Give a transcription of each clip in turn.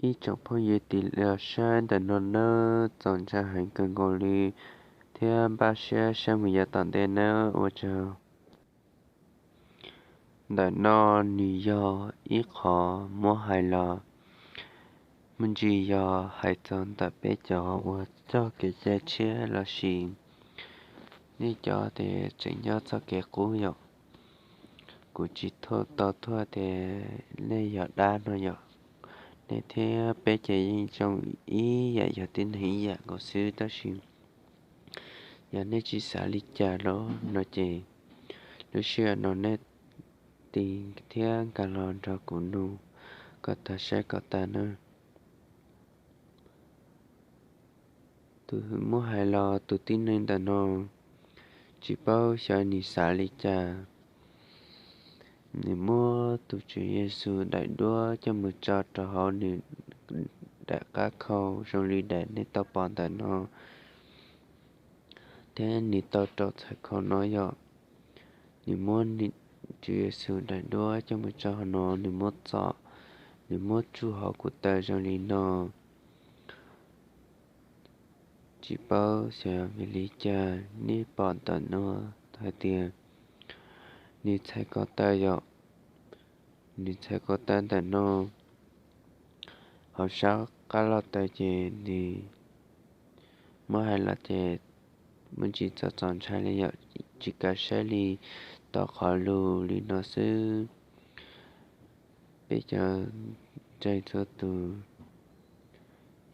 Ib tsoom phooj ywg, tiv los saib ntawm no nawb, txaus ntshai heev kawg nkaus li thiab npaj siab saib mus yav tom ntej nawb. Ua tsaug. Ntawm no nws yog ib qho muab hais los muaj ntsis yog hais txog ntawm peb cov uas txoj kev cai tshiab los sis nej cov tias tseem nyob txoj kev qub yom. Kuv tsis tau thuaj tias nej yog dab no yom. Nej thiab peb ces yeej zoo ib yam, yog tib neeg ib yam nkaus xwb, tab sis yog nej tsis xav li cas los no ces lub sij hawm no nej tiv thiab nkag los nrog kuv nug kom tag saib kom tag nawb. Tus muab hais los tus tib neeg ntawm no tsis paub xyov nws xav li cas. Nws muab tus Tswv Yexus daim duab coj mus tso rau hauv nws daim qab khau zoo li daim nej tau pom ntawm no, thiab nws tau rau txhais khau no yom. Nws muab Tswv Yexus daim duab coj mus tso hauv no, nws muab txo, nws muab tsuj hauv kuv taw zoo li no. Tsis paub xyov vim li cas nej pom ntawm no hais tias nws txhais ko taw yom. Nws txhais ko taw ntawm no hauv sab qab los taw ces nws muab hais los ces muaj ntsis txaus txaus ntshai li yom, tsis kav saib li tau qhov lus li no xwb. Peb cov ntseeg txhua tus,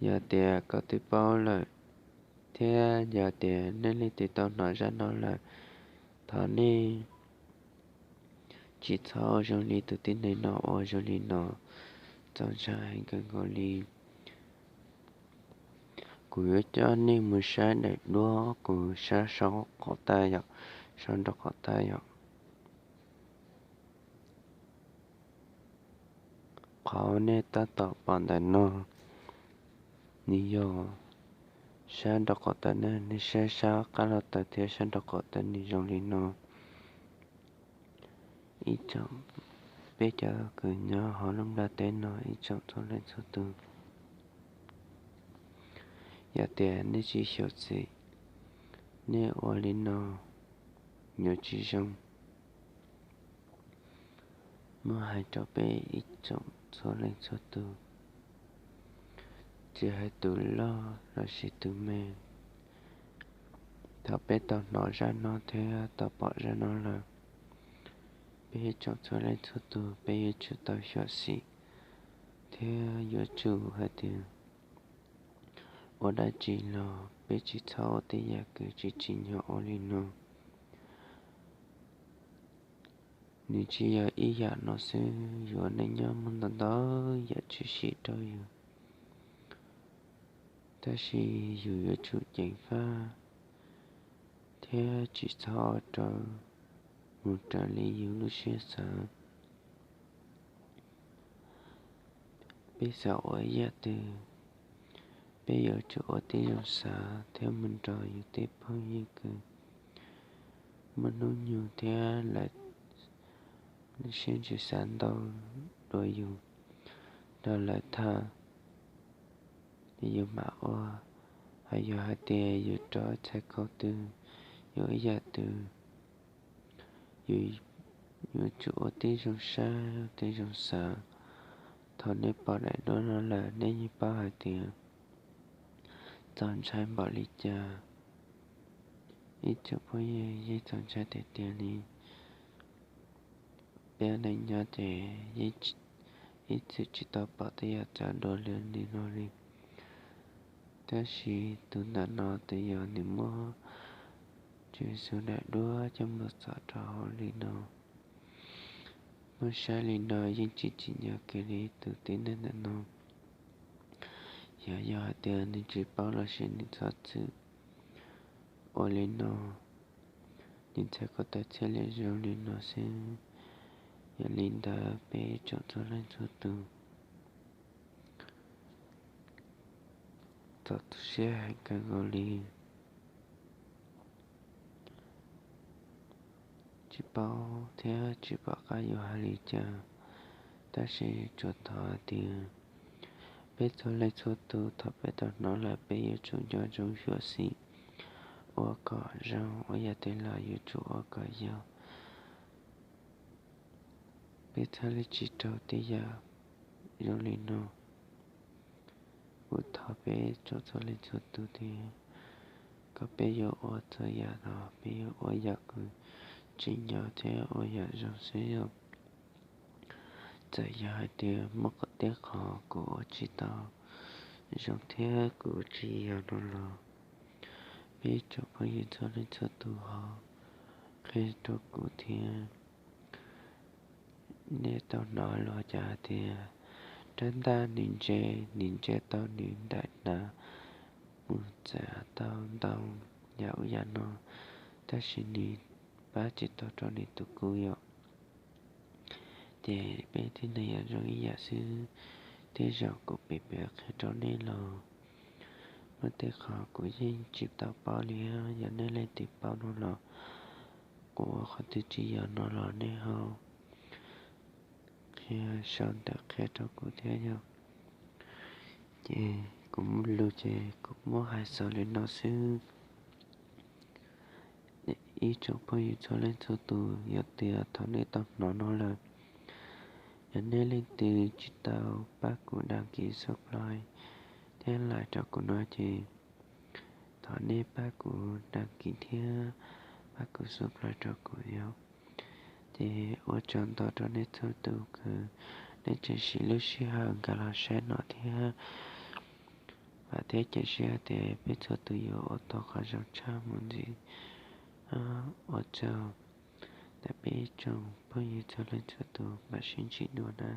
yog tias koj twb paub lawm thiab yog tias nej leej twg tau hnov zaj no lawm, thov nej tsis txhob zoo li tus tib neeg no ua zoo li no, txaus ntshai heev kawg nkaus li. Kuv yuav coj nej mus saib daim duab kuv saib sau qhov tag yom, sau nraum qhov tag yom. Qhov nej tab tom pom ntawm no, nws yog sab nraum qhov tag na, nej saib sab qab los taw thiab sab nraum qhov tag nws zoo li no. Ib tsoom, peb cov kws nyob hauv lub nplaj teb no ib tsoom txhua leej txhua tus, yog tias nej tsis xyuam xim, nej ua li no yuav tsis zoo. Muab hais rau peb ib tsoom txhua leej txhua tus, tsis hais tus loj los sis tus me, thaum peb tau hnov zaj no thiab tau pom zaj no lawm, peb ib tsoom txhua leej txhua tus peb yuav tsum tau xyuam xim thiab yuav tsum hais tias ua dab tsi los peb tsis txhob ua tej yam kws tsis tsim nyog ua li no. Nws tsis yog ib yam no xwb, yus ua neej nyob muaj ntau ntau yam tshwm sim rau yus, tab sis yus yuav tsum ceev faj thiab tsis txhob ua rau mus raws li yus lub siab xav. Peb xav ua ib yam twg, peb yuav tsum ua tib zoo xav thiab mus nrog yus tej phooj ywg kws muaj hnub nyoog thiab lawv siab ntsws xav ntau dua yus, nrog lawv tham, yus mam ua. Hos yog hais tias yus rau txhais khau twg, yus ib yam twg, yus yuav tsum ua tib zoo saib, ua tib zoo xav. Thaum nej pom daim duab no lawm nej yeej paub hais tias txaus ntshai npaum li cas. Ib tsoom phooj ywg, yeej txaus ntshai tiag tiag li. Peb neej nyob ces yeej ib txwm tsis tau pom tej yam txawv dua li no li. Tab sis tus ntawm no tus yog nws muab Tswv Yexus daim duab coj mus txo rau hauv li no. Muab saib li no yeej tsis tsim nyog kiag li tus tib neeg ntawm no. Yog, yog hais tias nws tsis paub los sis nws txhob txwm ua li no, nws txhais ko taw txhiaj li zoo li no xwb. Yog li ntawd peb tsoom txhua leej txhua tus, txaus tu siab heev kawg nkaus li. Tsis paub thiab tsis pom qab yuav hais li cas, tab sis tsuas thov hais tias Peb txhua leej txhua tus thaum peb tau hnov lawm peb yuav tsum nco ntsoov xyuam xim ua kom zoo, ua yam twg los yuav tsum ua kom yog. Peb txhaj li tsis raug tej yam zoo li no. Kuv thov peb tsoom txhua leej txhua tus tias kom peb yuav ua txhua yam los peb yuav ua yam kws tsim nyog thiab ua yam zoo xwb yog. Txawm yog hais tias muaj tej qhov kuv ua tsis tau zoo thiab kuv tsis yog no los, peb tsoom phooj ywg txhua leej txhua tus ho qhia rau kuv thiab. Nej tau hnov lus hais tias rab ntaj nws ntse, nws ntse tau nws ntaim hnav, mus txav tau ntoo, yam ub yam no, tab sis nws pab tsis tau rau nws tus kub yom. Ces peb thiaj li yam zoo ib yam xwb. Tej zaum kuv piav piav qhia rau nej los muaj tej qhov kuv yeej tsis tau paub li, yog nej leej twg paub no los, kuv ua qhov twg tsis yog no los nej ho qhia sau ntawv qhia rau kuv thiab yog. Ces kuv muaj lus ces kuv muab hais xaus li no xwb. Ib tsoom phooj ywg txhua leej txhua tus, yog tias thaum nej tau hnov no lawm, yog nej leej twg tsis tau pab kuv đăng ký subscribe thiab like rau kuv no ces thov nej pab kuv đăng ký thiab pab kuv subscribe rau kuv yom. Ces ua tsaug ntau rau nej txhua tus kws nej tseem siv lub sij hawm nkag los saib no thiab. Vam thiab cia siab tias peb txhua tus yuav ua tau qhov zoo tshaj mus ntxiv. Ua tsaug ntawm peb tsoom phooj ywg txhua leej txhua tus, mam sib ntsib dua na.